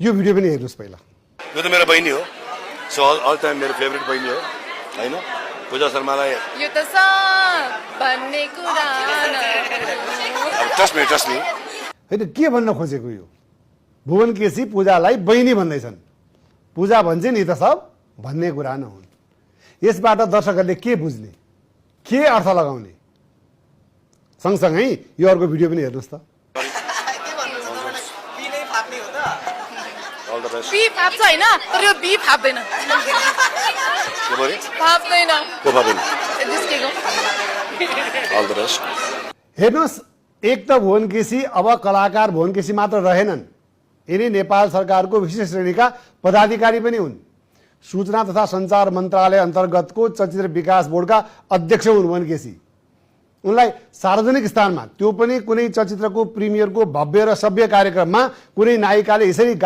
यो भिडियो पनि हेर्नुहोस् पहिला। यो त मेरो बहिनी हो, सो अल टाइम मेरो फेभरेट बहिनी हो हैन। पूजा शर्मालाई यो त स भन्ने कुरा ट्रस्ट मी होइन, के भन्न खोजेको यो? भुवन केसी पूजालाई बहिनी भन्दैछन्। पूजा भन्छ नि त सब भन्ने कुरा नहुन्। यसबाट दर्शकहरूले के बुझ्ने, के अर्थ लगाउने? सँगसँगै यो अर्को भिडियो पनि हेर्नुहोस् त। All the best. बी फाप्छ हैन, तर यो बी फाप्दैन। के भयो? फाप्दैन। को भाबेन? जिस्केको। All the best. हेर्नुहोस्, एक त भुवन केसी अब कलाकार भुवन केसी मात्र रहेनन्, यिनी नेपाल सरकारको विशेष श्रेणीका पदाधिकारी पनि हुन्। सूचना तथा सञ्चार मन्त्रालय अन्तर्गतको चलचित्र विकास बोर्डका अध्यक्ष हुन् भुवन केसी। उनलाई सार्वजनिक स्थानमा, त्यो पनि कुनै चलचित्रको प्रिमियरको भव्य र सभ्य कार्यक्रममा कुनै नायिकाले यसरी